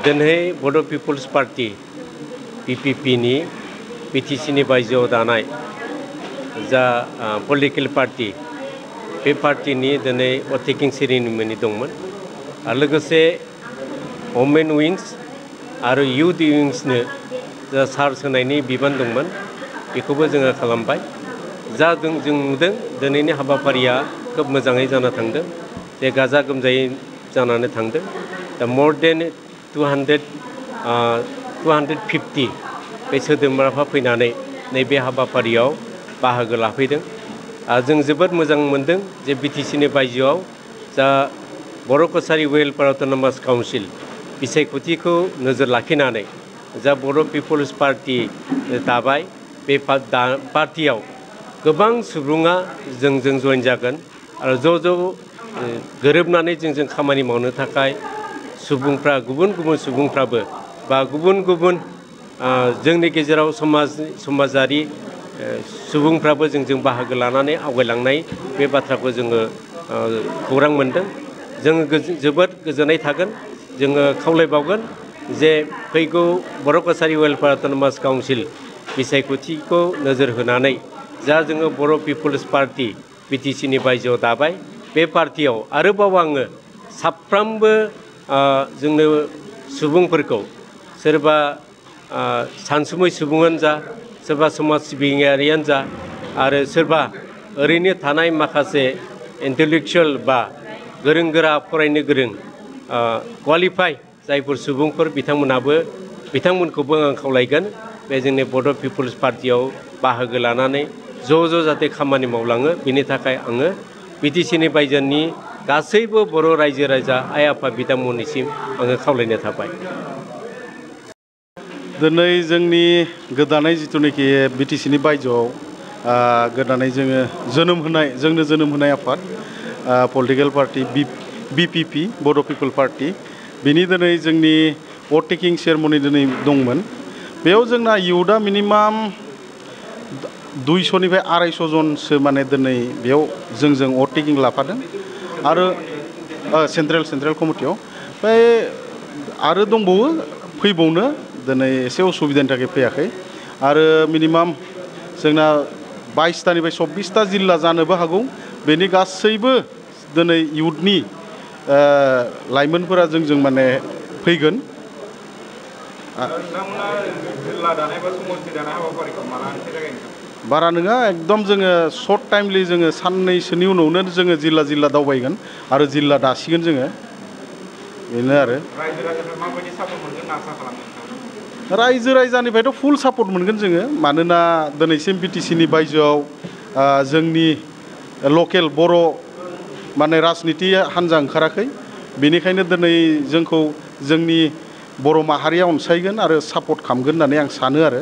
दिनै बड' people's party BPP नि BTC नि बायजोआव दानाय जा पलिटिकल पार्टी बे पार्टीनि दिनै अटेकिं सेरेमनि दंमोन आरो लोगोसे वमेन विंस आरो युथ विंसनो जा चार्ज होनायनि बिबान दंमोन बेखौबो जोङो खालामबाय जा जों नुदों दिनैनि हाबाफारिया खोब मोजाङै जाना थांदों जे गाजा गोमजायै जानानै थांदों दा मोर देन 250 बे सोद्रोमाफोरा फैनानै नैबे हाबाफारियाव बाहागो लाफैदों जों जोबोद मोजां मोनदों जे BTC नि बायजोआव जा बर' कछारी वेलफेयार अट'नमास काउन्सिल बिसायख'थिखौ नोजोर लाखिनानै जा बर' पिपल्स पार्टी दाबाय बे पार्टीयाव गोबां सुबुङा जोंजों जइन जागोन आरो ज' गोरोबनानै जोंजों खामानि मावनो थाखाय सुबुंफ्रा गुबुन गुबुन सुबुंफ्राबो बा गुबुन गुबुन जोंनि गेजेराव समाजारि सुबुंफ्राबो जोंजों बाहागो लानानै आवगायलांनाय बे बाथ्राखौ जोङो खौरां मोनदों जोङो जोबोद गोजोननाय थागोन जोङो खावलायबावगोन जे फैगौ बर' कछारी वेलफेयार अट'नमास काउन्सिल बिसायख'थिखौ नोजोर होनानै जा जोङो बर' पिपल्स पार्टी BTC नि बायजोआव दाबाय बे पार्टीयाव आरोबाव आङो साफ्रोमबो जोंनो सुबुंफोरखौ सोरबा सानसुमै सुबुङानो जा सोरबा समाज सिबियारियानो जा आरो सोरबा ओरैनो थानाय माखासे इन्टेलेक्चुवेल बा गोरों गोरा फरायनो गोरों क्वालिफाइ जायफोर सुबुंफोर बिथांमोनखौबो आं खावलायगोन बे जोंनि बड' पिपल्स पार्टीयाव बाहागो लानानै ज' जाहाथे खामानि मावलाङो बेनि थाखाय आङो BTC नि बायजोनि गासैबो बर' रायजो राजा आइ आफा बिथांमोननिसिम आङो खावलायनाय थाबाय दिनै जोंनि गोदानै जिथुनाखि BTC नि बायजोआव गोदानै जोंनो जोनोम होनाय आफाद पलिटिकल पार्टी BPP बड' पिपल पार्टी बिनि दिनै जोंनि भट टेकिं सेरेमनि दिनै दंमोन बेयाव जोंना इयुथआ मिनिमाम 200 निफ्राय 250 जनसो माने दिनै बेयाव जोंजों भट टेकिं लाफादों आरो सेन्ट्रेल कमिटियाव ओमफ्राय आरो दंबावो फैबावनो दिनै एसे उसुबिदानि थाखाय फैयाखै आरो मिनिमाम जोंना 22टानिफ्राय 24टा जिल्ला जानोबो हागौ बेनि गासैबो दिनै इयुथनि लाइमोनफोरा जोंजों माने फैगोन बारा नङा एकदम जोङो सर्ट टाइमलि जोङो साननैसोनि उनावनो जोङो जिल्ला दावबायगोन आरो जिल्ला दासिगोन जोङो बेनो आरो रायजो राजानिफ्रायथ' फुल सापर्ट मोनगोन जोङो मानोना दिनैसिम BTC नि बायजोआव जोंनि लकेल बर' माने राजनिति हान्जा ओंखाराखै बेनिखायनो दिनै जोंखौ जोंनि बर' माहारिया अनसायगोन आरो सापर्ट खालामगोन होननानै आं सानो आरो